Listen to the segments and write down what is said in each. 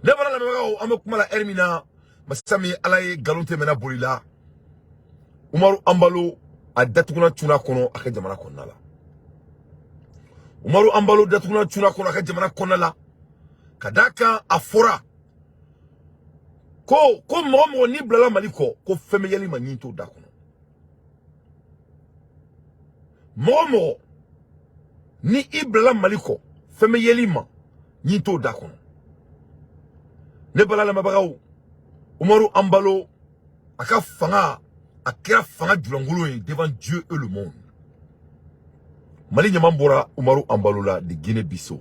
Ne fana lamɛnbagaw, an bɛ kuma la heure min na, masa min Ala ye nkalon tɛmɛna boli la, Umaru Embalo a datuguna cuna kɔnɔ a ka jamana kɔnɔna la. Umaru Embalo datuguna cuna kɔnɔ a ka jamana kɔnɔna la, ka d'a kan a fɔra ko mɔgɔ mɔgɔ n'i bilala Mali kɔ, ko fɛn bɛ yɛl'i ma ɲin t'o da kɔnɔ. Mɔgɔ mɔgɔ ni i bilala Mali kɔ, fɛn bɛ yɛl'i ma ɲin t'o da kɔnɔ. Ne bala lamɛnbagaw, Umaru Embalo a ka fanga a kɛra fanga julankolon ye devant Dieu et le monde. Mali ɲaman bɔra Umaru Embalo la de Guinée-Bissau.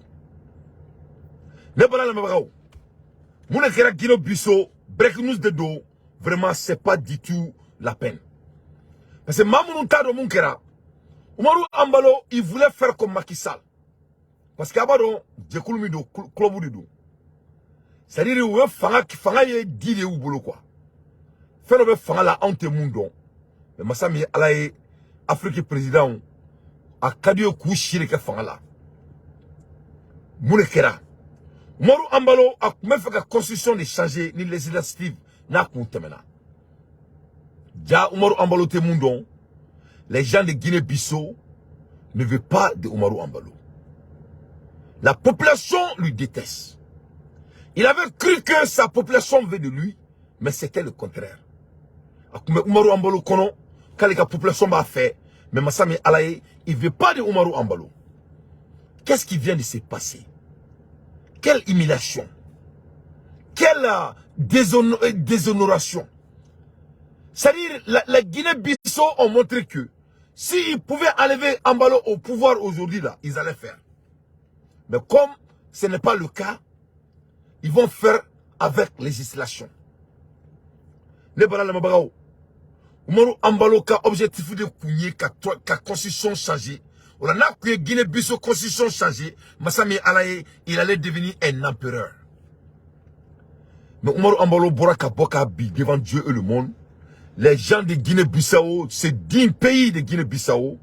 Ne bala lamɛnbagaw, mun de kɛra Guinée-Bissau? Breaking news de don, vraiment c'est pas du tout la peine. Parce que maa minnu t'a dɔn mun kɛra, Umaru Embalo, il voulait faire comme Macky Sall. Parce que a b'a dɔn jɛkulu min don, club de don. C'est-à-dire u ye fanga ye di de y'u bolo quoi. Fɛn dɔ bɛ fanga la anw tɛ mun dɔn. Mais masa min ye Ala ye, Afrique président a ka di ye k'u si de kɛ fanga la. Mun de kɛra? Umaru Embalo a tun bɛ fɛ ka constitution de changer ni législative n'a kun tɛmɛna. Ja Umaru Embalo tɛ mun dɔn. Les gens de Guinée-Bissau ne veulent pas de Umaru Embalo. La population lui déteste. Il avait cru que sa population veut de lui, mais c'était le contraire. A kun bɛ Umaru Embalo kɔnɔ k'ale ka population b'a fɛ, mais masa min Ala ye, il veut pas de Umaru Embalo. Qu'est-ce qui vient de se passer? Quelle humiliation! Quelle déshonoration! C'est-à-dire, la Guinée-Bissau ont montré que s'ils pouvaient enlever Embalo au pouvoir aujourd'hui, là, ils allaient faire. Mais comme ce n'est pas le cas, ils vont faire avec législation. Ne bala lamɛnbagaw, Umaru Embalo ka objectif de kun ye ka constitution changer. O la n'a kun ye Guinée-Bissau constitution changer, masa min Ala ye, il allait devenir un empereur. Mais Umaru Embalo bɔra ka bɔ k'a bi devant Dieu et le monde. Les gens de Guinée-Bissau, ce digne pays de Guinée-Bissau,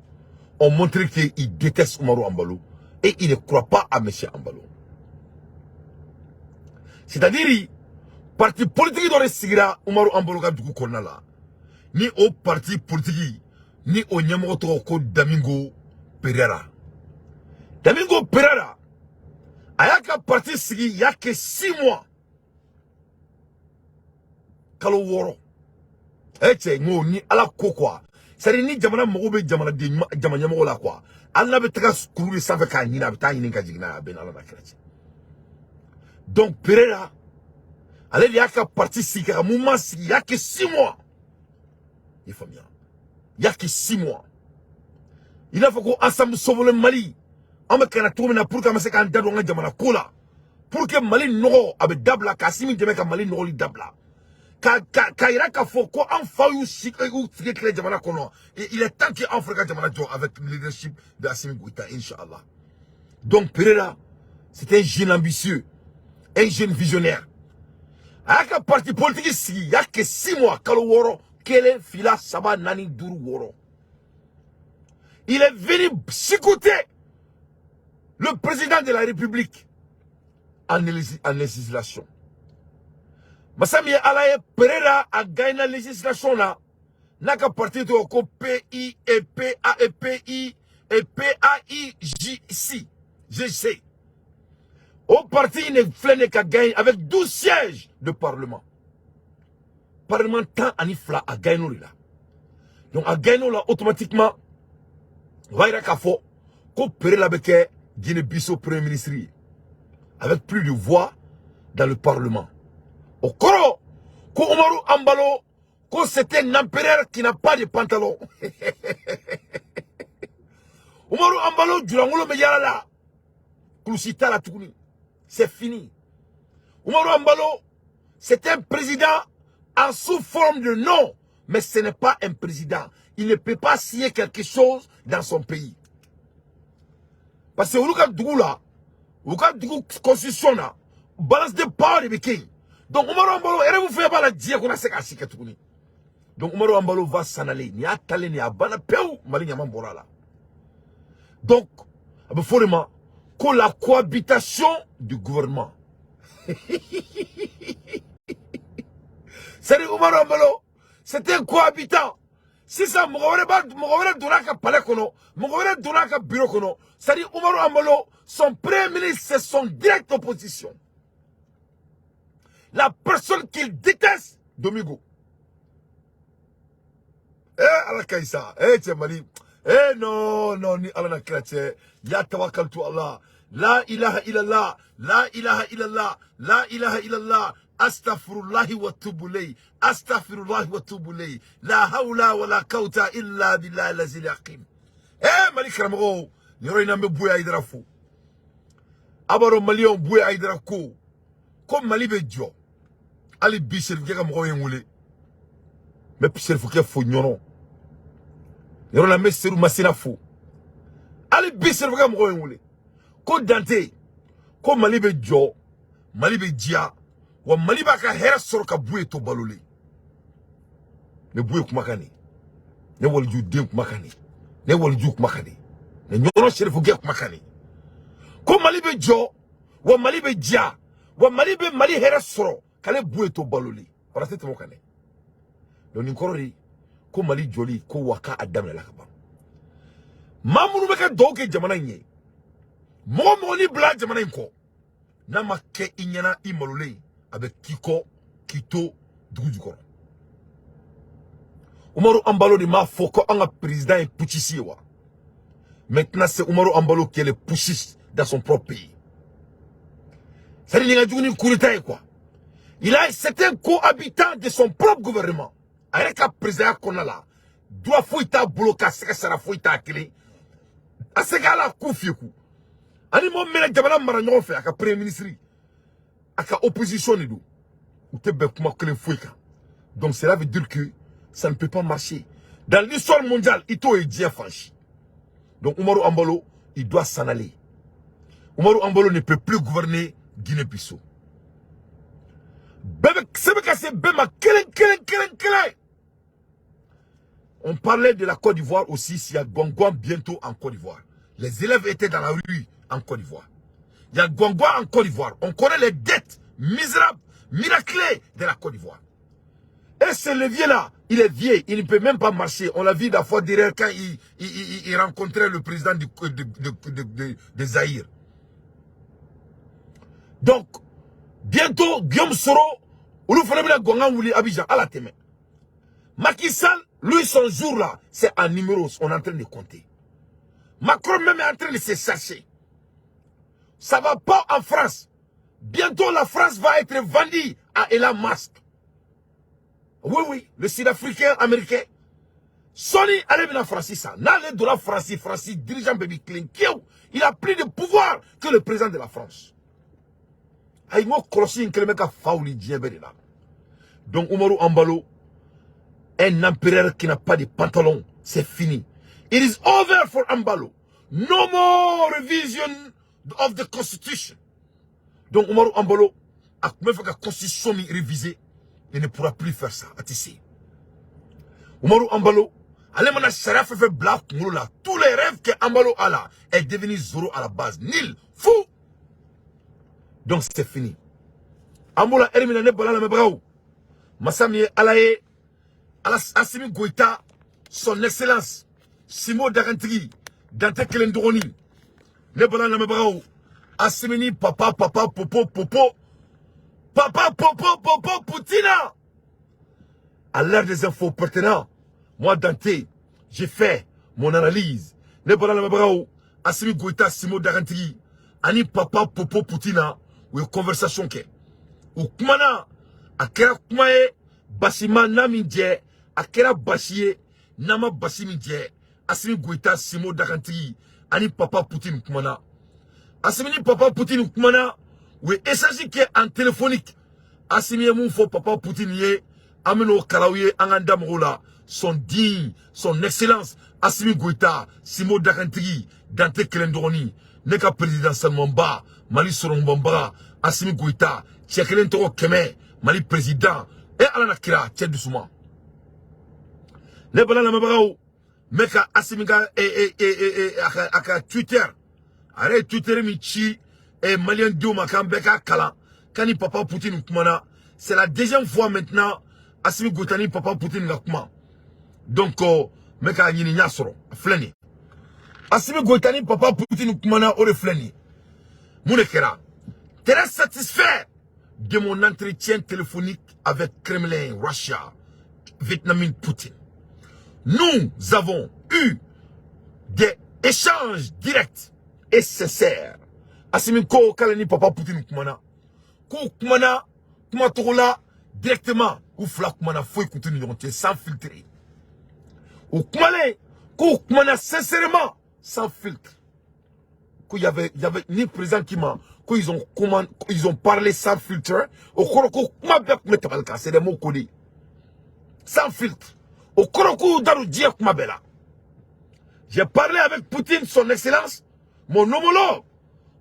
ont montré qu'ils détestent Umaru Embalo et ils ne croient pas à M. Embalo. C'est-à-dire, parti politique dɔ de sigira Umaru Embalo ka dugu kɔnɔna la. Ni o parti politique ni o ɲɛmɔgɔ tɔgɔ ko Domingo Pereira. Domingo Pereira, a y'a ka parti sigi il y a que 6 mois. Kalo 6. Eh cɛ, n ko ni Ala ko quoi. C'est-à-dire ni jamana mago bɛ jamanaden ɲuman jama ɲɛmɔgɔ la quoi. Hali n'a bɛ taga kuru de sanfɛ k'a ɲini, a bɛ taa ɲini ka jigin n'a ye, a bɛ n'Ala n'a kira cɛ. Donc Pereira, ale de y'a ka parti sigi ka mouvement sigi il y a que 6 mois. I faamuya? Il y a que 6 mois. Il a fɔ ko Ensemble Sauvons le Mali. An bɛ ka na cogo min na pour que an bɛ se k'an da don an ka jamana ko la. Pour que Mali nɔgɔ a bɛ dabila k'Assimi dɛmɛ ka Mali nɔgɔli dabila. Ka yira k'a fɔ ko an faw y'u si y'u tile tile jamana kɔnɔ. Et il est temps que an fana ka jamana jɔ avec le leadership de Assimi Goïta, Inch'Allah. Donc Pereira, c'est un jeune ambitieux, un jeune visionnaire. A y'a ka parti politique sigi il y a que 6 mois, kalo 6, kelen, fila, saba, naani, duuru, wɔɔrɔ. Il est venu chicoter le président de la République en législation. Masa min ye Ala ye, Pereira a gagné législation la n'a ka parti tɔgɔ ko P I E P A E P I E P A I J C G C. Au parti ne filɛ nin ka gagné avec 12 sièges de parlement. Parlement 12 a gagné o de la. Donc a gagné o la automatiquement, o b'a yira k'a fɔ ko Pereira bɛ kɛ Guinée-Bissau premier ministre ye avec plus de voix dans le parlement. O kɔrɔ ko Umaru Embalo ko c'était un empereur qui n'a pas de pantalon. Umaru Embalo julankolo bɛ yala la, kulusi t'a la tuguni. C'est fini. Umaru Embalo, c'est un président en sous forme de nom, mais ce n'est pas un président. Il ne peut pas signer quelque chose dans son pays. Parce que olu ka dugu la, u ka dugu constitution na, balance de power de bɛ kɛ yen. Donc Umaru Embalo rêve fɛn b'a la diɲɛ kɔnɔ a se k'a si kɛ tuguni. Donc Umaru Embalo va s'en aller. Nin y'a talen nin ye, a banna pewu, Mali ɲama bɔra a la. Donc a bɛ fɔ o de ma ko la cohabitation du gouvernement. C'est-à-dire Umaru Embalo, c'était un cohabitant. Sisan mɔgɔ wɛrɛ b'a, mɔgɔ wɛrɛ donna a ka palais kɔnɔ, mɔgɔ wɛrɛ donna a ka bureau kɔnɔ. C'est-à-dire Umaru Embalo, son premier ministre, c'est son direct opposition. La personne qu'il déteste, Domingo. Eh Ala ka ɲi sa. Eh cɛ Mali. Eh non non, ni Ala na kira cɛ. Ya tawakkaltu Allah. La ilaha illallah. La ilaha illallah. La ilaha illallah. Astaghfirullahi wa atubu ilayh. Astaghfirullahi wa atubu ilayh. La hawla wala quwwata illa billahi al-azizil hakim. Eh Mali karamɔgɔw, nin yɔrɔ in na n bɛ Buya Hayidara fo. A b'a dɔn Maliyɛnw, Buya Hayidara ko Mali bɛ jɔ. Hali bi Serifukɛ ka mɔgɔw ye n wele. N bɛ Serifukɛ fo Ɲɔnɔ. Yɔrɔ la n bɛ Seru Masina fo. Hali bi Serifukɛ ka mɔgɔw ye n wele. Ko Dante, ko Mali bɛ jɔ, Mali bɛ diya, wa Mali b'a ka hɛrɛ sɔrɔ ka Buye to balolen. Ne Buye kumakan de. Ne waliju den kumakan de. Ne waliju kumakan de. Ne Ɲɔnɔ Serifukɛ kumakan de. Ko Mali bɛ jɔ, wa Mali bɛ diya, wa Mali bɛ Mali hɛrɛ sɔrɔ k'ale Buye to balolen. Wala tɛ tɛmɛ o kan dɛ. Donc nin kɔrɔ de ko Mali jɔli ko wa k'a daminɛla ka ban. Maa minnu bɛ ka dugawu kɛ jamana in ye, mɔgɔ mɔgɔ n'i bila jamana in kɔ, n'a ma kɛ i ɲɛna i malolen, a bɛ k'i kɔ k'i to dugu jukɔrɔ. Umaru Embalo de m'a fɔ ko an ka président ye putschiste ye wa? Maintenant, c'est Umaru Embalo qui est le putschiste dans son propre pays. C'est-à-dire nin ka jugu ni coup d'état ye quoi. Il a c'est un cohabitant de son propre gouvernement. A yɛrɛ ka président kɔnɔna la, droit foyi t'a bolo k'a se ka sara foyi t'a kelen. A se ka ala ku fiyeku. Ani mɔgɔ min bɛna jamana mara ɲɔgɔn fɛ, a ka premier ministre, a ka opposition de don. U tɛ bɛn kuma kelen foyi kan. Donc cela veut dire que ça ne peut pas marcher. Dans l'histoire mondiale, i t'o ye diɲɛ fan si. Donc Umaru Embalo, il doit s'en aller. Umaru Embalo ne peut plus gouverner Guinée-Bissau. Bɛɛ bɛ se bɛ ka se bɛɛ ma kelen kelen kelen kelen. On parlait de la Côte d'Ivoire aussi, s'il y a Gwangwan bientôt en Côte d'Ivoire. Les élèves étaient dans la rue en Côte d'Ivoire. Il y a Gwangwan en Côte d'Ivoire. On connaît les dettes misérables, miraclées de la Côte d'Ivoire. Et ce levier-là, il est vieux, il ne peut même pas marcher. On l'a vu la fois derrière quand il rencontrait le président de Zaïre. Donc, bientôt, Guillaume Soro, olu fana bɛna gɔngan wuli Abidjan, ala tɛmɛ. Macky Sall, lui, son jour là, c'est un numéro, on est en train de compter. Macron même est en train de se chercher. Ça va pas en France. Bientôt, la France va être vendue à Elon Musk. Oui, oui, le Sud-Africain américain. Sɔɔni, ale bɛna Faransi san. N'ale donna Faransi, Faransi dirigeant bɛɛ b'i tilen kiyew. Il a plus de pouvoir que le président de la France. Ayi, n ko kɔlɔsi in kɛlen bɛ ka fa wuli diɲɛ bɛɛ de la. Donc Umaru Embalo, un empereur qui n'a pas de pantalon, c'est fini. It is over for Embalo. No more revision of the constitution. Donc Umaru Embalo a tun bɛ fɛ ka constitution min réviser, il ne pourra plus faire ça. A tɛ se. Umaru Embalo, ale mana sariya fɛn fɛn bila a kunkolo la, tous les rêves que Embalo a là est devenu zéro à la base, nul, fou. Donc c'est fini. An b'o la heure min na, ne bala lamɛnbagaw, masa min ye Ala ye, Ala Assimi Goïta, son excellence, Simo Dagantigi, Dante kelen dɔgɔnin, ne bala lamɛnbagaw, Assimi ni papa papa popo popo papa popo popo Poutina. À l'heure des infos pertinentes, moi Dante, j'ai fait mon analyse. Ne bala lamɛnbagaw, Assimi Goïta, Simo Dagantigi ani papa popo Poutina, u ye conversation kɛ. U kumana, a kɛra kuma ye basima n'a min jɛ, a kɛra basi ye n'a ma basi min jɛ. Assimi Goïta, Simo Dagantigi ani papa Poutine kumana. Assimi ni papa Poutine kumana, u ye échange kɛ en téléphonique. Assimi ye mun fɔ papa Poutine ye, an bɛn'o kalaw ye an k'an da mɔgɔw la. Son digne, son excellence Assimi Goïta, Simo Dagantigi, Dante kelen dɔgɔnin, ne ka président sanumanba, Mali sɔrɔmbanbaga Assimi Goïta, cɛ kelen tɔgɔ kɛmɛ, Mali président e Ala na kira cɛ dusuma. Ne bala lamɛnbagaw, n bɛ ka Assimi ka e e e e a ka Twitter, a yɛrɛ ye Twitter min ci maliyɛn denw ma k'an bɛɛ k'a kalan. K'a ni papa Poutine kumana. C'est la deuxième fois maintenant Assimi Goïta ni papa Poutine ka kuma. Donc n bɛ k'a ɲini, n y'a sɔrɔ, a filɛ nin ye. Assimi Goïta ni papa Poutine kumana, o de filɛ nin ye. Mun de kɛra? Très satisfait de mon entretien téléphonique avec Kremlin, Russia, Vladimir Poutine. Nous avons eu des échanges directs et sincères. Assimi ko k'ale ni papa Poutine kumana. K'u kumana kuma togo la directement, u fila kumana, foyi kun t'u ni ɲɔgɔn cɛ, sans filtre. U kumalen, k'u kumana sincèrement, sans filtre. Qu'il y avait ni président qui m'a, qu'ils ont comment, ils ont parlé sans filtre. O kɔrɔ ko kuma bɛɛ tun bɛ tabali kan, c'est des mots codés. Sans filtre. O kɔrɔ k'u da don diɲɛ kuma bɛɛ la. J'ai parlé avec Poutine, son excellence, mon homologue.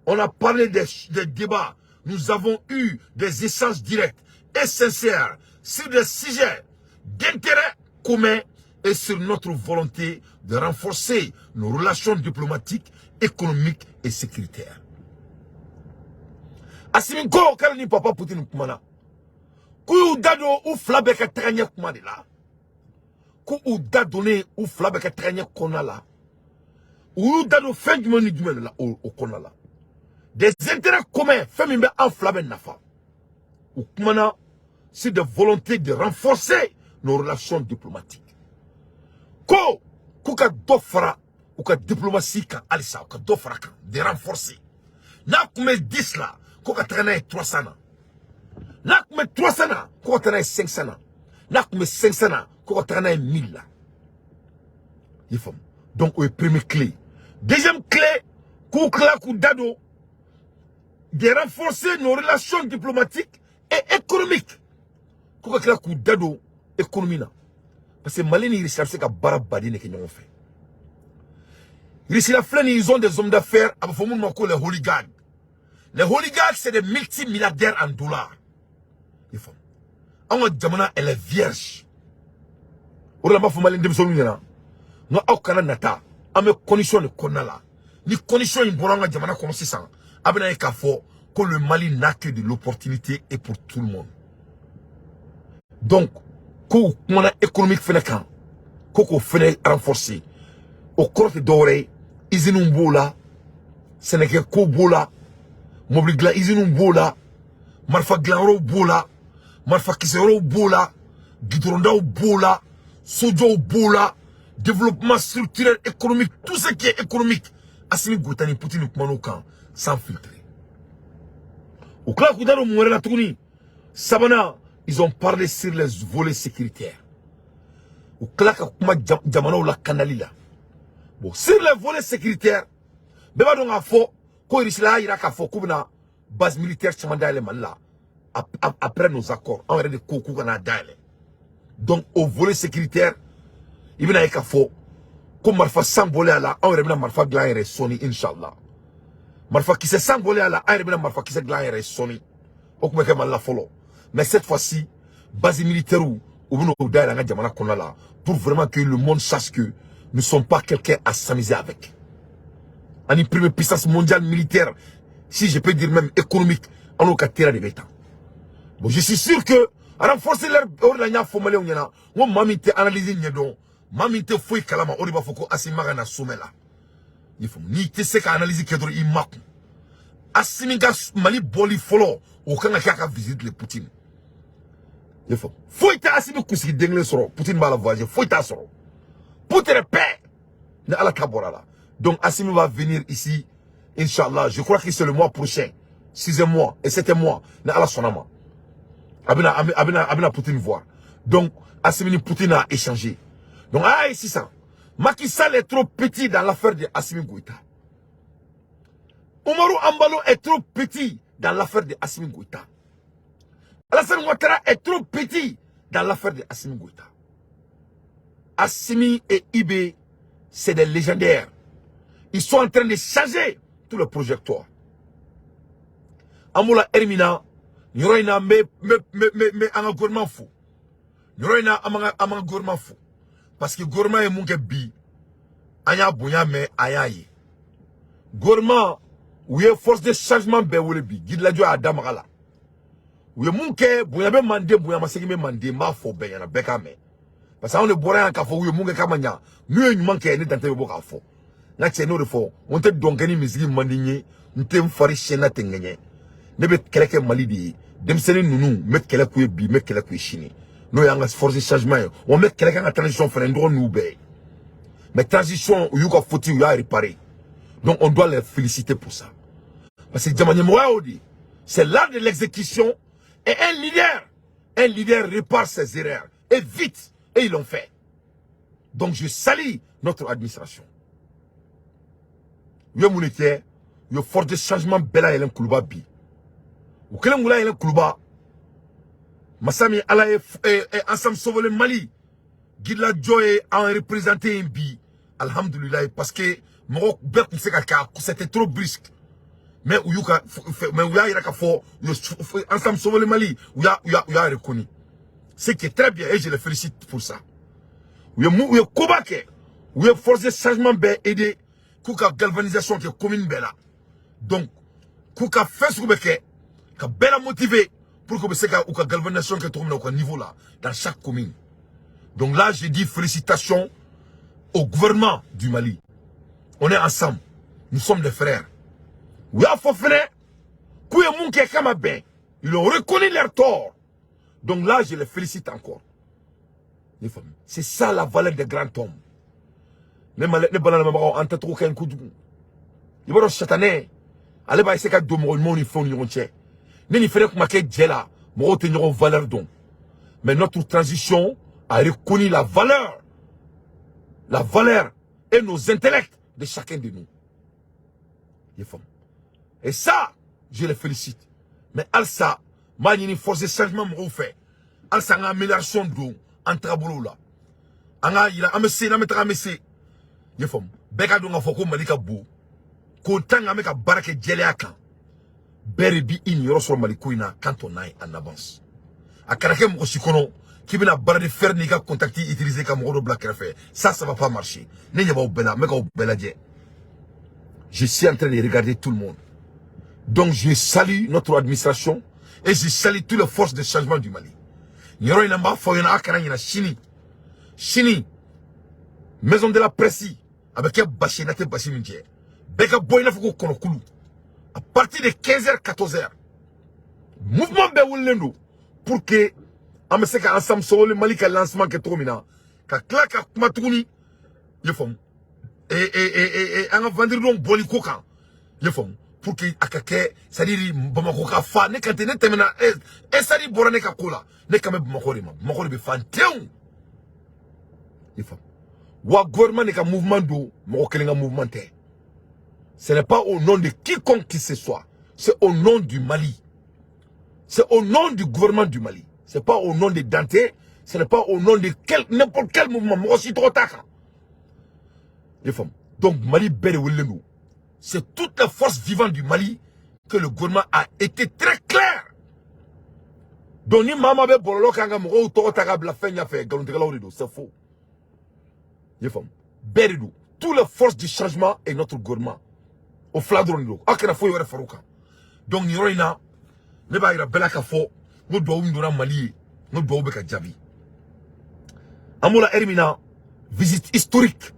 On a parlé des débats. Nous avons eu des échanges directs et sincères sur des sujets d'intérêt commun et sur notre volonté de renforcer nos relations diplomatiques, économiques et sécuritaires. Assimi ko k'ale ni papa Poutine kumana. K'u y'u da don u fila bɛɛ ka taga ɲɛ kuma de la. K'u u da donnen u fila bɛɛ ka taga ɲɛ kɔnɔna la. U y'u da don fɛn jumɛn ni jumɛn de la o kɔnɔna la? Des intérêts communs, fɛn min bɛ an fila bɛɛ nafa. U kumana sur des volontés de renforcer nos relations diplomatiques. Ko k'u ka dɔ fara u ka diplomatie kan halisa, u ka dɔ fara kan, de renforcer. N'a tun bɛ 10 la, ko ka taga n'a ye 300 na. N'a tun bɛ 300 na, ko ka taga n'a ye 500 na. N'a tun bɛ 500 na, ko ka taga n'a ye 1000 la. I faamu? Donc o ye première clé. Deuxième clé, k'u tila k'u da don de renforcer nos relations diplomatiques et économiques, k'u ka tila k'u da don économie na, parce que Mali ni Russie bɛ se ka baara baden de kɛ ɲɔgɔn fɛ. Russie la filɛ nin, ils ont des hommes d'affaires, a bɛ fɔ minnu ma ko les oligarques. Les oligarques, c'est des multimilliardaires en dollars. I faamu? Anw ka jamana, elle est vierge. O de la n b'a fɔ Maliyɛn denmisɛnninw ɲɛna n ko aw kana nata, an bɛ condition de kɔnɔna la. Ni condition in bɔra an ka jamana kɔnɔ sisan, a bɛna ye k'a fɔ ko le Mali n'a que de l'opportunité et pour tout le monde. Donc kow kumana économique fɛnɛ kan, ko k'o fɛnɛ renforcer. O kɔrɔ tɛ dɔwɛrɛ ye, usines b'o la, sɛnɛkɛko b'o la, mobili dilan usines b'o la, marifa dilanyɔrɔw b'o la, marifa kisɛyɔrɔw b'o la, gidɔrɔndaw b'o la, sojɔw b'o la, développement structurel économique, tout ce qui est économique. Assimi Goïta ni Poutine kuman'o kan sans filtre. U tila k'u da don mun wɛrɛ la tuguni? Sabanan, ils ont parlé sur les volets sécuritaires. U tila ka kuma jamanaw lakanali la. Bon, sur les volets sécuritaires, bɛɛ b'a dɔn k'a fɔ ko Russie y'a yira k'a fɔ k'u bɛna base militaire caman dayɛlɛ Mali la après nos accords. Anw yɛrɛ de ko k'u ka n'a dayɛlɛ. Donc au volet sécuritaire, i bɛna ye k'a fɔ ko marifa san bɔlen a la, anw yɛrɛ bɛna marifa dilan an yɛrɛ sɔɔni, inshallah. Marifa kisɛ san bɔlen a la, an yɛrɛ bɛna marifa kisɛ dilan an yɛrɛ sɔɔni. O tun bɛ kɛ Mali la fɔlɔ, mais cette fois-ci, base militaire u bɛna o dayɛlɛ an ka jamana kɔnɔna la pour vraiment que le monde sache que nous ne sommes pas quelqu'un à s'amuser avec. Ani première puissance mondiale militaire, si je peux dire même économique, an n'o ka tera de bɛ tan. Bon, je suis sûr que renforcer leur, o de la n y'a fɔ Maliyɛnw ɲɛna n ko maa min tɛ analyse ɲɛdɔn, maa min tɛ foyi kalama, o de b'a fɔ ko Assimi ma ka na sommet la. I faamu? N'i tɛ se ka analyse kɛ dɔrɔn, i makun. Assimi ka Mali bɔli fɔlɔ, o kan ka kɛ a ka visite le Poutine. I faamu? Foyi tɛ Assimi kunsigi den kelen sɔrɔ. Poutine b'a la voyager, foyi t'a sɔrɔ. Poutine paix ni Ala ta bɔra la. Donc Assimi va venir ici, Inch'Allah. Je crois que c'est le mois prochain, sixième mois et septième mois, ni Ala sɔnna ma, a bɛna Poutine voir. Donc Assimi ni Poutine a échangé. Donc ah, sisan Macky Sall est trop petit dans l'affaire de Assimi Goïta. Umaru Embalo est trop petit dans l'affaire de Assimi Goïta. Alassane Ouattara est trop petit dans l'affaire de Assimi Goïta. Assimi et IB, c'est des légendaires. Ils sont en train de changer tout le projectoire. An b'o la heure min na, nin yɔrɔ in na, n bɛ n bɛ an ka gouvernement fo. Nin yɔrɔ in na, an b'an ka gouvernement fo. Parce que gouvernement ye mun kɛ bi, an y'a bonya mɛn, a y'a ye. Gouvernement, u ye force de changement bɛɛ wele bi. Gidilajɔ y'a da maga la. U ye mun kɛ, bonya bɛ manden, bonya ma segin bɛ manden. N b'a fɔ bɛɛ ɲɛna, bɛɛ k'a mɛn, parce que anw de bɔra yan k'a fɔ u ye mun kɛ k'a ma ɲa. N'u ye ɲuman kɛ, ne Dante bɛ bɔ k'a fɔ. N ka cɛ, n'o de fɔ, n tɛ dɔn kɛ ni misigi man di n ye, n tɛ n fari siyɛn tɛ ŋɛɲɛ. Ne bɛ kɛlɛ kɛ Mali de ye. Denmisɛnnin ninnu, n bɛ kɛlɛ k'u ye bi, n bɛ kɛlɛ k'u ye sini, n'o y'an ka force changement ye. Wa n bɛ kɛlɛ kɛ an ka transition fana, n dɔgɔnin n'u bɛɛ ye. Mais transition, u y'u ka faute, u y'a réparé, donc on doit les féliciter pour ça, parce que jama ɲɛmɔgɔya y'o de ye, c'est l'art de l'exécution. Et un leader répare ses erreurs et vite, et ils l'ont fait. Donc je salue notre administration. U ye mun de kɛ? U ye force de changement bɛɛ layɛlɛn Kuluba bi. U kɛlen k'u layɛlɛn Kuluba, masa min Ala ye Ensemble Sauver le Mali gidilajɔ ye, an représenté yen bi, alhamdulilayi, parce que mɔgɔ bɛɛ tun tɛ se ka kɛ, c'était trop brusque. Mais u y'u ka, mais u y'a yira k'a fɔ u ye Ensemble Sauver le Mali, u y'a reconnu, ce qui est très bien, et je les félicite pour ça. U ye mun? U ye koba kɛ. U ye force de changement bɛɛ aider k'u ka galvanisation kɛ commune bɛɛ la, donc k'u ka fɛn sugu bɛɛ kɛ ka bɛɛ la motiver pour que u bɛ se ka u ka galvanisation kɛ cogo min na u ka niveau la, dans chaque commune. Donc là, je dis félicitations au gouvernement du Mali. On est ensemble, nous sommes des frères. U y'a fɔ fɛnɛ k'u ye mun kɛ k'a ma bɛn, ils ont reconnu leur tort. Donc là, je les félicite encore. C'est ça la valeur des grands hommes. Ne ne bala, an tɛcogo ka ɲi kojugu. I b'a dɔn, satanɛ ale b'a essayer ka don mɔgɔ ɲumanw ni fɛnw ni ɲɔgɔn cɛ. Ne ni fɛnɛ kuma kɛ jɛ la, mɔgɔw tɛ ɲɔgɔn valeur dɔn. Mais notre transition a reconnu la valeur et nos intellects de chacun de nous. Et ça, je les félicite. Mais halisa, n b'a ɲini force de changement mɔgɔw fɛ, halisa an ka amélioration don an tagabolow la, an k'a yira an bɛ se n'an bɛ taga, an bɛ se. I y'a faamu, bɛɛ ka dɔn k'a fɔ ko Mali ka bon, ko tant an bɛ ka baara kɛ jɛlenya kan, bɛɛ de bi i niyɔrɔ sɔrɔ Mali ko in na. Quand on aille en avance, a kana kɛ mɔgɔ si kɔnɔ k'i bɛna baara de fer n'i ka contact utiliser ka mɔgɔ dɔ bila kɛrɛfɛ. Ça, ça va pas marcher. Ne ɲɛ b'aw bɛɛ la, n bɛ k'aw bɛɛ lajɛ. Je suis en train de regarder tout le monde. Donc je salue notre administration et je salue toutes les forces de changement du Mali. Nin yɔrɔ in na, n b'a fɔ aw ɲɛna, a kana ɲinɛ sini. Sini, maison de la presse a bɛ kɛ basi ye, n'a tɛ basi min jɛ, bɛɛ ka bɔ i n'a fɔ ko kɔnɔkulu. À partir de 15h, 14h, mouvement bɛɛ wulilen don pour que an bɛ se ka Ensemble Sauver le Mali ka lancement kɛ cogo min na, ka tila ka kuma tuguni, i ye faamu, an ka vendredi don bɔli ko kan, i ye faamu, pour que a ka kɛ, c'est à dire Bamakɔ ka fa. Ne kan tɛ ne tɛmɛna e, c'est à dire bɔra ne ka ko la, ne kan bɛ Bamakɔ de ma. Bamakɔ de bɛ fa tewu, i ye faamu. Wa gouvernement de ka mouvement don, mɔgɔ kelen ka mouvement tɛ. Ce n'est pas au nom de quiconque que ce soit, c'est au nom du Mali, c'est au nom du gouvernement du Mali. C'est pas au nom de Dante, ce n'est pas au nom de n'importe quel mouvement, mɔgɔ si tɔgɔ t'a kan, i ye faamu. Donc Mali bɛɛ de wililen don. C'est toute la force vivante du Mali que le gouvernement a été très clair. Donc ni maa maa bɛ bɔlɔlɔ kan ka mɔgɔw tɔgɔ ta ka bila fɛn ɲɛfɛ, nkalontigɛlaw de don, c'est faux. I ye faamu, bɛɛ de don, toutes les forces du changement et notre gouvernement, o fila dɔrɔn de don. Aw kana foyi wɛrɛ far'o kan. Donc nin yɔrɔ in na, ne b'a yira bɛɛ la k'a fɔ n ko duwawu min donna Mali ye, n ko duwawu bɛ ka jaabi. An b'o la heure min na, visite historique,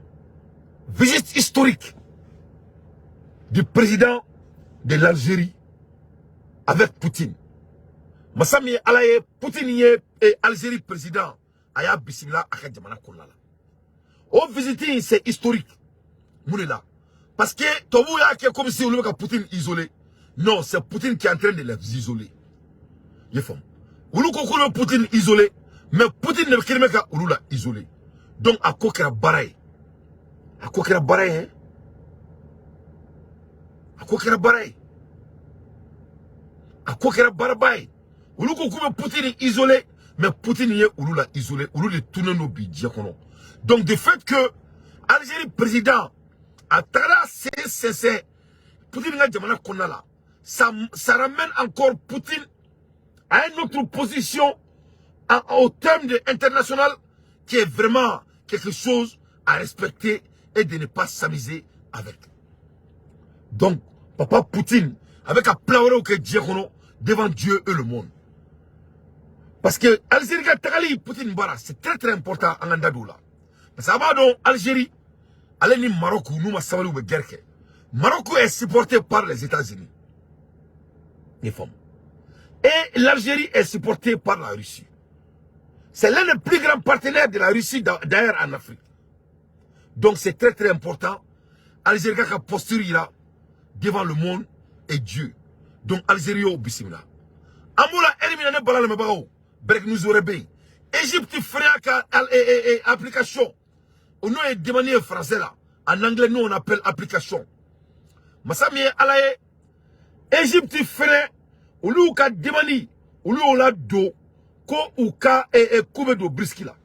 visite historique du président de l'Algérie avec Poutine. Masa min ye Ala ye, Poutine ye Algérie président, a y'a bisimila a ka jamana kɔnɔna la. O visite in, c'est historique. Mun de la? Parce que tubabuw y'a kɛ comme si olu bɛ ka Poutine isoler. Non, c'est Poutine qui est en train de les isoler. I ye faamu, olu ko k'olu bɛ Poutine isoler, mais Poutine de kelen bɛ ka olu la isoler. Donc a ko kɛra baara ye, a ko kɛra baara ye, a ko kɛra baara ye, a ko kɛra baaraba ye. Olu ko k'u bɛ Poutine isoler, mais Poutine ye olu la isoler. Olu de tunnen don bi diɲɛ kɔnɔ. Donc de fait que Algérie président a tagara sen sɛnsɛn Poutine ka jamana kɔnɔna la, ça ramène encore Poutine à une autre position au terme de international, qui est vraiment quelque chose à respecter et de ne pas s'amuser avec. Donc, papa Poutine, avec un plan wɛrɛw kɛ diɲɛ kɔnɔ devant Dieu et le monde. Parce que Algérie ka tagali Poutine bara, c'est très très important an ka da don o la. Parce que a b'a dɔn, Algérie ale ni Maroc, n'u ma sabali, u bɛ guerre kɛ. Maroc est supporté par les États-Unis. I faamu? Et l'Algérie est supportée par la Russie. C'est l'un des plus grands partenaires de la Russie d'ailleurs en Afrique. Donc c'est très très important. Algérie ka posture yira devant le monde et Dieu. Donc Algérie y'o bisimila. An b'o la heure min na, ne bala lamɛnbagaw, break news wɛrɛ bɛ yen. Égypte fɛnɛ ka application o, n'o ye demande ye français la, en anglais nous on appelle application. Masa min ye Ala ye, Égypte fɛnɛ olu ka demande, olu y'o la don ko u ka k'u bɛ don BRICS la.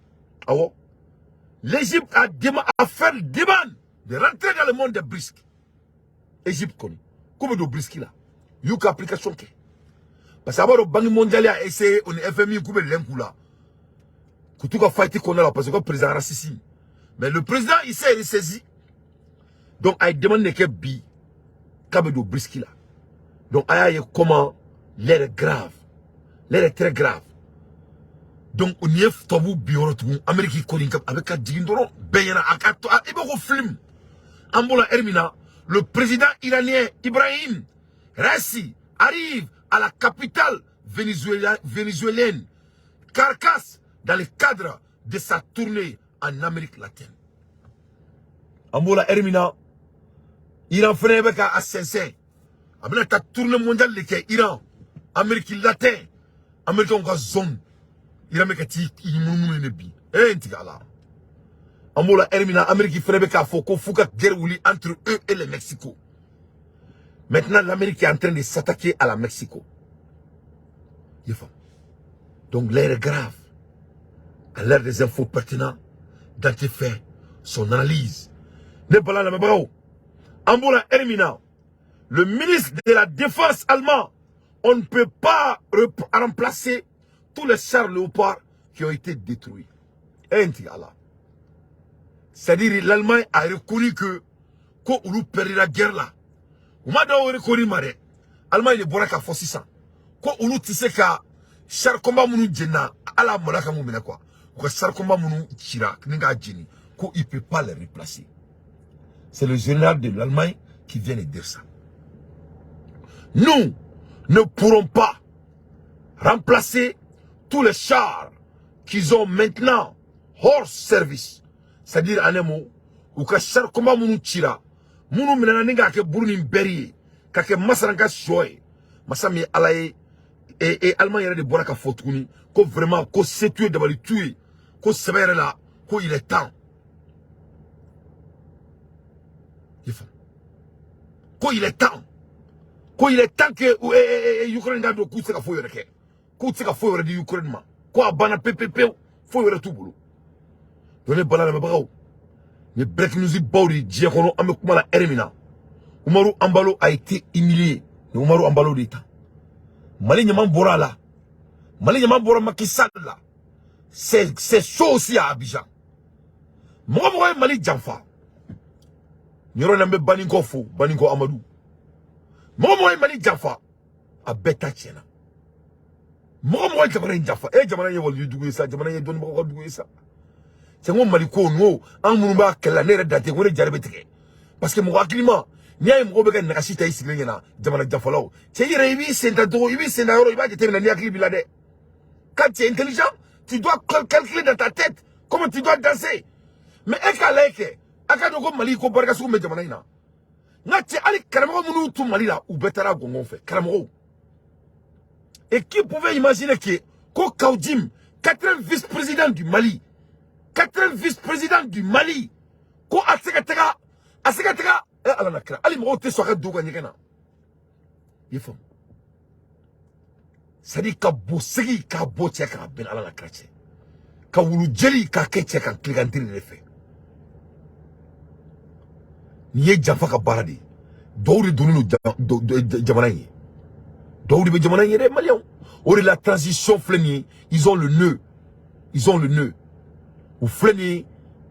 Awɔ, l'Égypte a fait demande de rentrer dans le monde des BRICS. Égypte kɔni k'u bɛ don BRICS la, u y'u ka application kɛ parce que a b'a dɔn Banque mondiale y'a essayé, o ni FMI, k'u bɛ lɛn k'u la k'u t'u ka fight kɔnɔna la parce que ko président raciste. Mais le président, il s'est ressaisi. Donc a ye demande de kɛ bi k'a bɛ don BRICS la. Donc a y'a ye comment l'heure est grave, l'heure est très grave. Donc nin ye tubabu bi yɔrɔ tugun. Amérique kɔni a bɛ ka jigin dɔrɔn bɛɛ ɲɛna, a ka to i b'a ko film. An b'o la heure min na, le président iranien Ibrahim Raisi arrive à la capitale vénézuélienne Caracas dans le cadre de sa tournée en Amérique latine. An b'o la heure min na, Iran fɛnɛ bɛ ka a sɛnsɛn, a bɛna taa tournée mondiale de kɛ Iran, Amérique latine, Américains ka zone. Iran bɛ ka t'i munumunu de bi e n tigɛ a la. An b'o la heure min na, Amérique fɛnɛ bɛ k'a fɔ ko f'u ka guerre wuli entre eux et le Mexico. Maintenant, l'Amérique est en train de s'attaquer à la Mexico. I faamu? Donc l'heure est grave. À l'heure des infos pertinentes, Dante fait son analyse. Ne bala lamɛnbagaw, an b'o la heure min na, le ministre de la Défense allemand: on ne peut pas remplacer tous les chars Léopard qui ont été détruits. E n tigɛ a la. C'est-à-dire, l'Allemagne a reconnu que ko olu perdre la guerre là. U ma dɔw reconnu ma dɛ. Allemagne de bɔra k'a fɔ sisan ko olu tɛ se ka char combat minnu jenina, ala maloya ka mun minɛ quoi. U ka char combat minnu cira ni k'a jeni, ko il peut pas les remplacer. C'est le général de l'Allemagne qui vient de dire ça. Nous ne pourrons pas remplacer tous les chars qu'ils ont maintenant hors service. C'est-à-dire, en un mot, u ka char combat minnu cira, minnu minɛna ni k'a kɛ buru ni bɛri ye, ka kɛ masaran ka sɔ ye, masa min ye Ala ye. E Allemagne yɛrɛ de bɔra ka fɔ tuguni ko vraiment ko se t'u ye, dabali t'u ye, ko sɛbɛ yɛrɛ la, ko il est temps. I faamu? Ko il est temps, ko il est temps que Ukraine ka don, k'u tɛ se ka foyi wɛrɛ kɛ, k'u tɛ se ka foyi wɛrɛ di Ukraine ma, ko a banna pewu pewu pewu, foyi wɛrɛ t'u bolo. Donc ne bala lamɛnbagaw, ni break news baw de diɲɛ kɔnɔ, an bɛ kuma la heure min na, Umaru Ambalo a été humilié. Ni Umaru Ambalo de ta, Mali ɲaman bɔra a la, Mali ɲaman bɔra Macky Sall la. C'est chaud aussi à Abidjan. Mɔgɔ mɔgɔ ye Mali janfa, nin yɔrɔ in na, n bɛ Banikɔ fo, Banikɔ Amadu. Mɔgɔ mɔgɔ ye Mali janfa, a bɛɛ ta tiɲɛna. Mɔgɔ mɔgɔ ye jamana in janfa, e jamana in ye waliju dugu ye sa, jamana in ye dɔnnibagaw ka dugu ye sa. Cɛ, n ko Mali ko n'o an minnu b'a kɛlɛ la, ne yɛrɛ dan tɛ ko ne jari bɛ tigɛ parce que mɔgɔ hakilima, n'i y'a ye mɔgɔw bɛ ka nagasi ta i sigilen ɲɛna, jamana janfalaw, cɛ, i yɛrɛ i b'i sen ta togo, i b'i sen da yɔrɔ, i b'a jateminɛ ni hakili b'i la dɛ. Quand tu es intelligent, tu dois calculer dans ta tête comment tu dois danser. Mais e k'a lajɛ kɛ, a ka dɔn ko Mali ko barika sugu bɛ jamana in na. N ka cɛ, hali karamɔgɔ minnu tun Mali la, u bɛɛ taara gɔngɔn fɛ, karamɔgɔw. Et qui pouvait imaginer que ko Kaou Djim, quatrième vice-président du Mali, quatrième vice-président du Mali, ko a tɛ se ka taga, a se ka taga e Ala na kira, hali mɔgɔw tɛ sɔn a ka don u ka ɲɛgɛn na. I faamu? C'est à dire, ka bo segi k'a bɔ cɛ kan, a bɛn Ala na kira cɛ, ka wulu jeli k'a kɛ cɛ kan tilegan tiri de fɛ. Nin ye janfa ka baara de ye. Dɔw de donnen don jamana in ye, dɔw de bɛ jamana in ye dɛ, maliyɛnw. O de la, transition filɛ nin ye, ils ont le nœud, ils ont le nœud. U filɛ nin ye,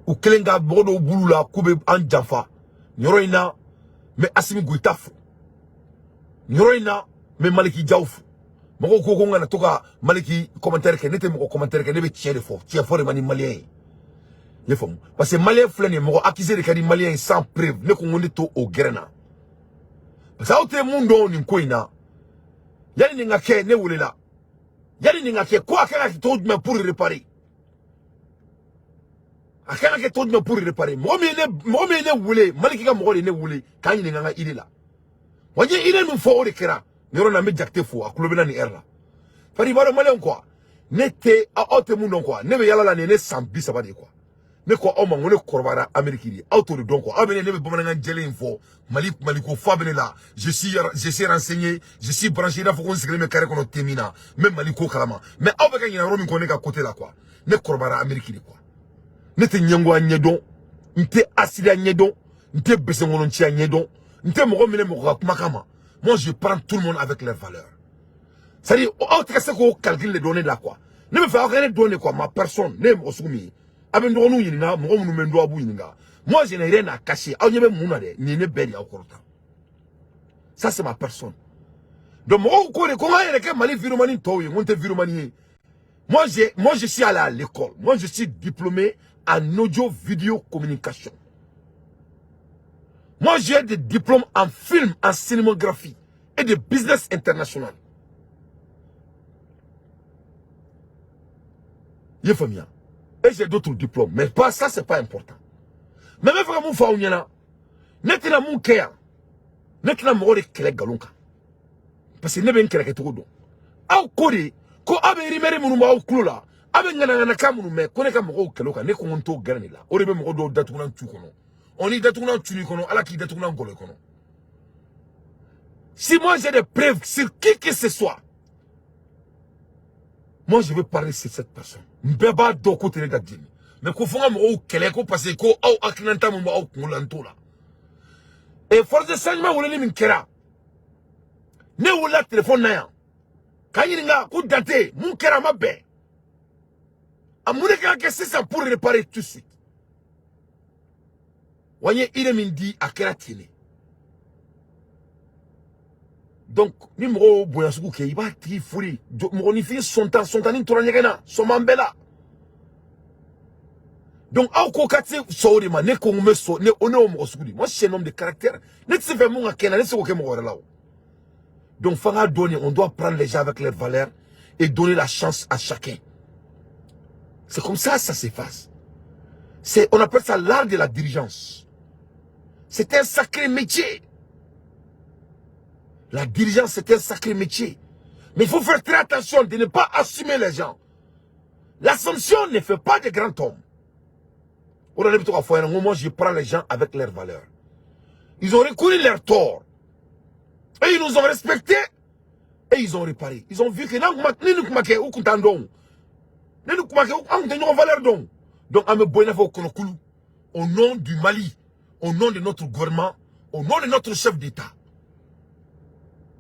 u kɛlen ka mɔgɔ dɔw b'olu la k'u bɛ an janfa. Nin yɔrɔ in na, n bɛ Assimi Goïta fo. Nin yɔrɔ in na, n bɛ Malick Diaw fo. Mɔgɔw ko ko n kana to ka Maliki commentaire kɛ. Ne tɛ mɔgɔ commentaire kɛ, ne bɛ tiɲɛ de fɔ. Tiɲɛ fɔ de man di malien ye, i ye faamu? Parce que malien filɛ nin ye, mɔgɔ accusé de ka di malien ye sans preuve. Ne ko n ko ne t'o o gɛrɛn na, parce que aw tɛ mun dɔn nin ko in na. Yanni nin ka kɛ, ne welela. Yanni nin ka kɛ, ko a kan ka kɛ cogo jumɛn pour réparer? A kan ka kɛ cogo jumɛn pour réparer? Mɔgɔ min ye ne wele, Maliki ka mɔgɔ de ye ne wele k'an ɲininka n ka idée la. Wa n ye idée min fɔ, o de kɛra. Nin yɔrɔ in na, n bɛ Jakite fo, a tulo bɛ na nin heure la. Fari, i b'a dɔn maliyɛnw quoi, ne tɛ aw tɛ mun dɔn quoi. Ne bɛ yala la, nin ye ne san 30 de ye quoi. Ne ko aw ma n ko ne kɔrɔbayara Amérique de, aw t'o de dɔn quoi. Aw bɛ ne bɛ bamanankan jɛlen in fɔ, Mali Maliko fa bɛ ne la. Je suis renseigné, je suis branché, i n'a fɔ ko n sigilen bɛ carré kɔnɔ te min na, n bɛ Mali ko kalama. Mais aw bɛ ka ɲinɛ yɔrɔ min kɔ, ne ka côté la quoi, ne kɔrɔbayara Amérique de quoi. Ne tɛ ɲɛngoya ɲɛdɔn, n tɛ asidiya ɲɛdɔn, n tɛ besenkɔnɔnciya ɲɛdɔn, n tɛ mɔgɔ minɛ mɔgɔ ka kumakan ma. Moi, je prends tout le monde avec les valeurs. C'est à dire, aw tɛ ka se k'o calcul de dɔn ne la quoi. Ne bɛ fɛ aw ka ne dɔn de quoi, ma personne. Ne ye mɔgɔ sugu min ye, a bɛ n dɔgɔninw ɲininka, mɔgɔ minnu bɛ n dɔn, a b'u ɲininka. Moi, je n'ai rien à cacher. Aw ɲɛ bɛ mun na dɛ? Nin ye ne bɛɛ de y'aw kɔrɔ tan. Ça, c'est ma personne. Donc mɔgɔw ko de ko n k'an yɛrɛ kɛ Mali vidéoman tɔw ye, n ko n tɛ vidéoman ye. Moi, je suis allé à l'école. Moi, je suis diplômé en audio vidéo communication. Moi, j'ai des diplômes en film, en cinémagraphie et de business international. I ye faamuya? Et j'ai d'autres diplômes, mais pas ça, c'est pas important. Mais n bɛ fɛ ka mun fɔ aw ɲɛna, ne tɛna mun kɛ yan, ne tɛna mɔgɔ de kɛlɛ nkalon kan, parce que ne bɛ n kɛlɛkɛcogo dɔn. Aw ko de ko aw bɛ rumeur minnu b'aw tulo la, aw bɛ ŋanaŋanakan minnu mɛn, ko ne ka mɔgɔw kɛlɛ o kan. Ne ko n t'o gɛrɛ de la. O de bɛ mɔgɔ dɔw datugulan tu kɔnɔ. Ɔ, n'i datugulan tu i kɔnɔ, Ala k'i datugulan gɔlɔ i kɔnɔ. Si moi, j'ai des preuves sur qui que ce soit, moi, je vais parler sur cette personne. N bɛɛ b'a dɔn ko tɛ ne ka jeni, mais ko fo n ka mɔgɔw kɛlɛ ko parce que ko aw hakilinata min b'aw kunkolo la, n t'o la. Et force de changement weleli min kɛra, ne wulila téléphone na yan k'a ɲininka ko Dante, mun kɛra a ma bɛn, a mun de kan ka kɛ sisan pour réparer tout de suite? Wa n ye idée min di, a kɛra ten de. Donc ni mɔgɔw bonya sugu kɛ, i b'a tigi fori. Mɔgɔninfin sɔntan sɔntanni tora ɲɛgɛn na, sɔn bɛɛ la. Donc aw ko ka se sɔn o de ma. Ne ko n bɛ sɔn. Ne y'o mɔgɔ sugu de. Moi, je suis un homme de caractère. Ne tɛ se fɛ mun ka kɛ n na, ne tɛ se k'o kɛ mɔgɔ wɛrɛ la o. Donc f'an k'a dɔn, on doit prendre les gens avec leurs valeurs et donner la chance à chacun. C'est comme ça, ça s'efface. C'est, on appelle ça l'art de la dirigeance. C'est un sacré métier. La dirigeance, c'est un sacré métier. Mais il faut faire très attention de ne pas assumer les gens. L'assumption ne fait pas de grands hommes. Moi, je prends les gens avec leurs valeurs. Ils ont reconnu leur tort. Et ils nous ont respectés. Et ils ont réparé. Ils ont vu que valeur. Donc, au nom du Mali, au nom de notre gouvernement, au nom de notre chef d'État,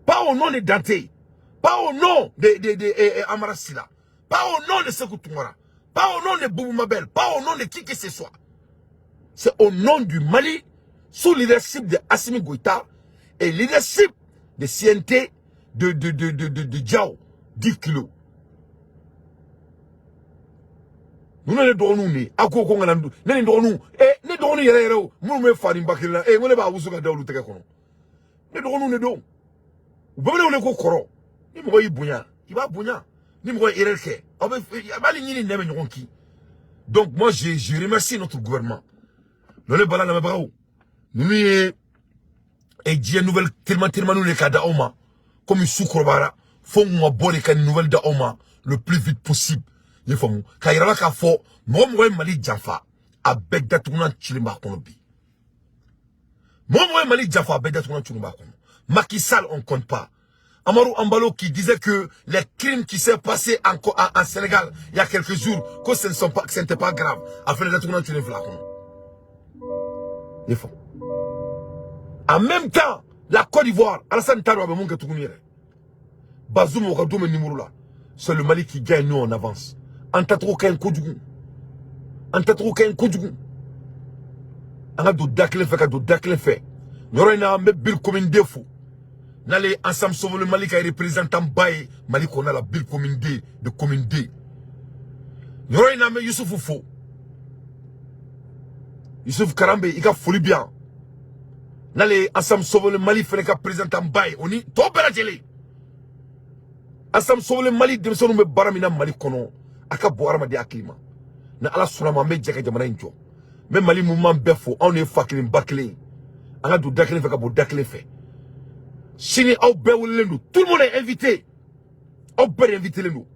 pas au nom de Dante, pas au nom de Amara Silla, pas au nom de Sekou Tounkara, pas au nom de Boubou Mabel, pas au nom de qui que ce soit. C'est au nom du Mali, sous leadership de Assimi Goïta et leadership de CNT de Diao, 10 kilos. Nous ne dɔgɔninw de a ko ko ŋana ne ni dɔgɔninw ne dɔgɔnin yɛrɛ yɛrɛ o minnu bɛ fa ni ba kelen na n ko ne b'a wusu ka da olu tɛgɛ kɔnɔ. Ne dɔgɔninw de don. U bɛɛ bɛ ne wele ko kɔrɔ. Ni mɔgɔ y'i bonya, i b'a bonya. Ni mɔgɔ ye erreur kɛ, aw bɛ a b'ale ɲini nɛ bɛ ɲɔgɔn kin. Donc moi, je remercie notre gouvernement. Lɔle bala lamɛnbagaw, ninnu ye diɲɛ nouvelle teliman telimaniw de k'a da aw ma. Komi su kɔrɔbayara, fo n ka bɔ de ka nouvelle da aw ma le plus vite possible. I ye faamu? K'a yira la k'a fɔ mɔgɔ mɔgɔ ye Mali janfa, a bɛɛ datugunan cilen b'a kɔnɔ bi. Mɔgɔ mɔgɔ ye Mali janfa, a bɛɛ datugunan cilen b'a kɔnɔ. Macky Sall, on compte pas. Amadou Embalo qui disait que les crimes qui s'est passé en Sénégal il y a quelques jours, que ce ne sont pas, que ce n'était pas grave. A fɛnɛ datugunan cilen filɛ a kɔnɔ. I ye faamu? En même temps, la Côte d'Ivoire, Alassane t'a dɔn a bɛ mun kɛ tuguni yɛrɛ. Bazoum o ka don bɛ numéro la. C'est le Mali qui gagne, nous on avance. An tacogo ka ɲi kojugu. An tacogo ka ɲi kojugu. An ka don da kelen fɛ ka don da kelen fɛ. Nin yɔrɔ in na, an bɛ Biri commune 2 fo. N'ale ye Ensemble Sauvons le Mali ka représentant ba ye Mali kɔnɔna la, Bill commune D de commune D. Nin yɔrɔ in na, an bɛ Yusufu fo. Yusuf Karambe, i ka foli bi yan. N'ale ye Ensemble Sauvons le Mali fɛnɛ ka président ba ye, o ni tɔ bɛɛ lajɛlen. Ensemble Sauvons le Mali denmisɛnninw bɛ baara min na Mali kɔnɔ, a ka bon hadamaden hakili ma. Ni Ala sɔnna ma, an bɛ jɛ ka jamana in jɔ. N bɛ Mali mouvement bɛɛ fo. Anw de ye fa kelen ba kelen ye. An ka don da kelen fɛ ka bɔ da kelen fɛ. Sini, aw bɛɛ welelen don. Tout le monde est invité. Aw bɛɛ de invité len don.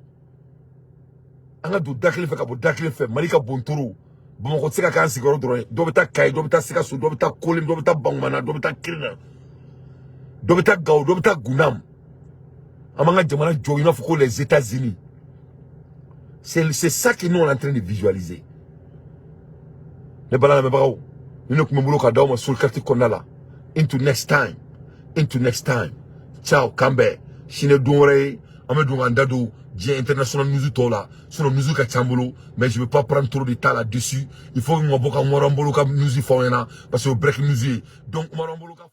An ka don da kelen fɛ ka bɔ da kelen fɛ. Mali ka bon toro. Bamakɔ tɛ se ka k'an sigiyɔrɔ dɔrɔn ye. Dɔ bɛ taa Kayi, dɔ bɛ taa Sikaso, dɔ bɛ taa Kolim, dɔ bɛ taa Bankumana, dɔ bɛ taa Kirina, dɔ bɛ taa Gawo, dɔ bɛ taa Gundam. An b'an ka jamana jɔ i n'a fɔ ko les États-Unis. C'est ça que nous, on est en train de visualiser. Ne bala lamɛnbagaw, ni ne tun bɛ n bolo ka d'aw ma sur carte kɔnɔna la. Into next time, into next time, ciao, k'an bɛn sini don wɛrɛ ye. An bɛ don k'an da don diɲɛ international news tɔw la. Sinon news ka ca n bolo, mais je vais pas prendre trop de temps là-dessus. Il faut que n ka bɔ ka Umaru bolo ka news fɔ aw ɲɛna, parce que o break news ye. Donc Umaru bolo ka